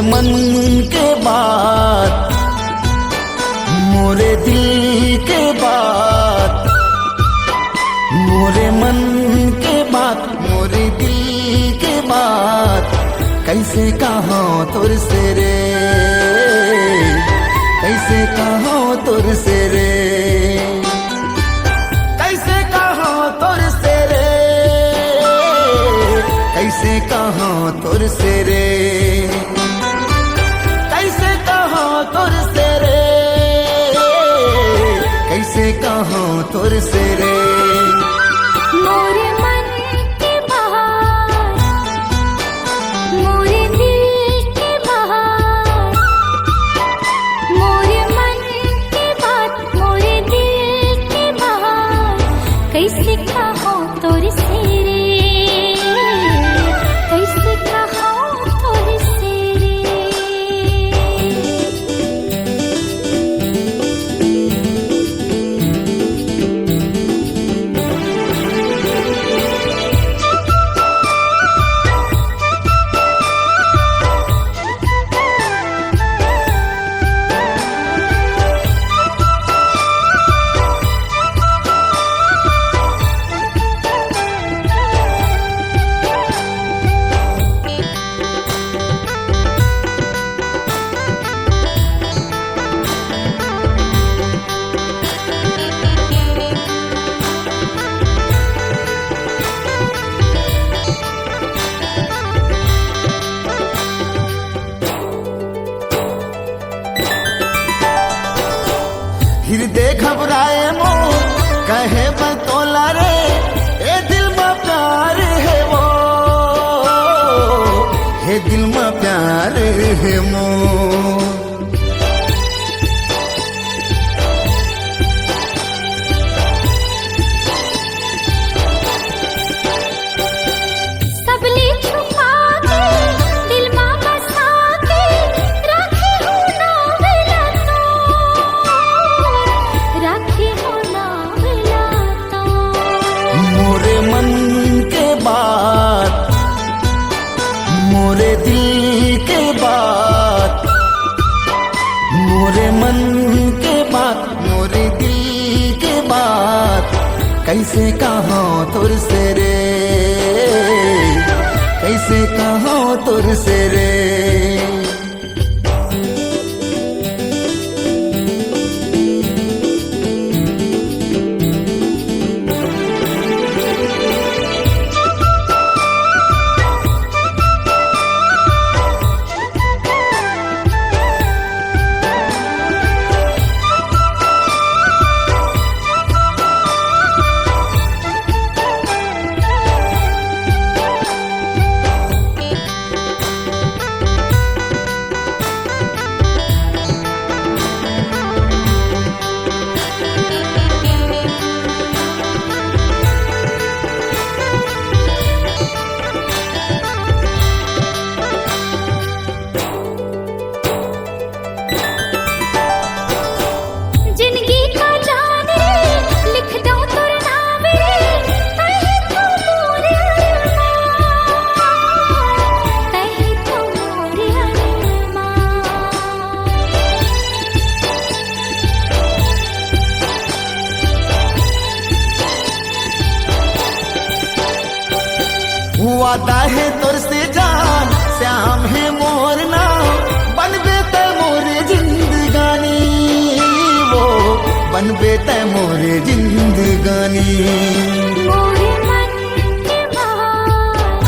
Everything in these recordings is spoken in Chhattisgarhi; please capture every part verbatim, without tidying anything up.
मन के बात, मोरे दिल के बात, मोरे मन के बात, मोरे दिल के बात, कइसे कहंव तोर से रे, कइसे कहंव तोर से रे। कइसे कहंव तोर से रे, कइसे कहंव तोर से रे, कइसे कहंव तोर से रे, कइसे कहंव तोर से रे। मोरे मन के बात, मोरे दिल के बात, मोरे मन के बात, मोरे दिल के बात, कइसे कहंव तोर से रे, कइसे कहंव तोर से रे। हृदय घबराए मोर, कहे बर तोला रे, ए दिल म प्यार हे वो, हे दिल म प्यार हे मोर। सबले छुपा के, दिल मा बसा के, राखे हो नाम ला तो, राखे हो नाम ला तो। मोरे मन के बात, मोरे दिल के बात, मोरे मन के बात, मोरे दिल के बात, कइसे कहंव तोर से रे, कइसे कहंव तोर से रे। जिनगी का जान रे, लिख दंव तोर नाम रे, तहीं तो मोर अरमान, तहीं तो मोर अरमान। वादा हे तोर से जान, श्याम हे मोर नाम, बनबे तैं मोर जिंदगानी, वो बनबे तैं मोर जिंदगानी। मोर मन के बात,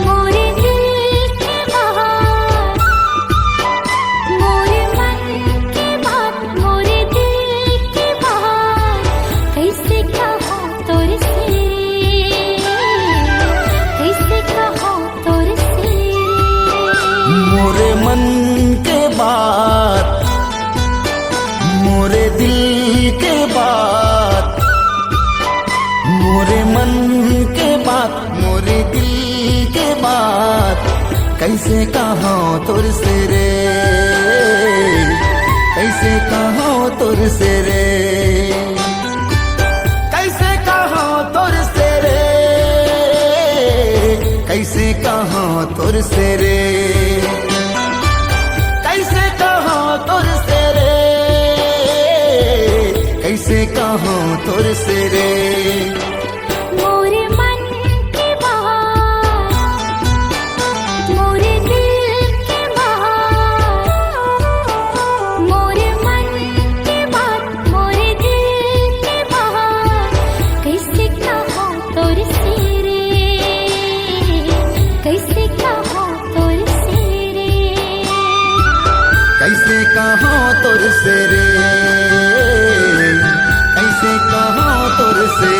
मोर दिल के बात, मोर मन के बात, मोर दिल के बात, कइसे कहंव तोर से रे, कइसे कहंव तोर से रे। मोरे मन के बात, मोरे दिल के बात, मोरे मन के बात, मोरे दिल के बात, कइसे कहंव तोर से रे, कइसे कहंव तोर से रे, कइसे कहंव तोर से रे, कइसे कहंव तोर से रे। से रे। मोरे मन के बात, मोरे दिल के बात, मोरे मन के बात, मोरे दिल के बात, कैसे कहा तोर से रे, कैसे कहा तोर से रे। कैसे कहा तोर से रे, कैसे कहा तोर से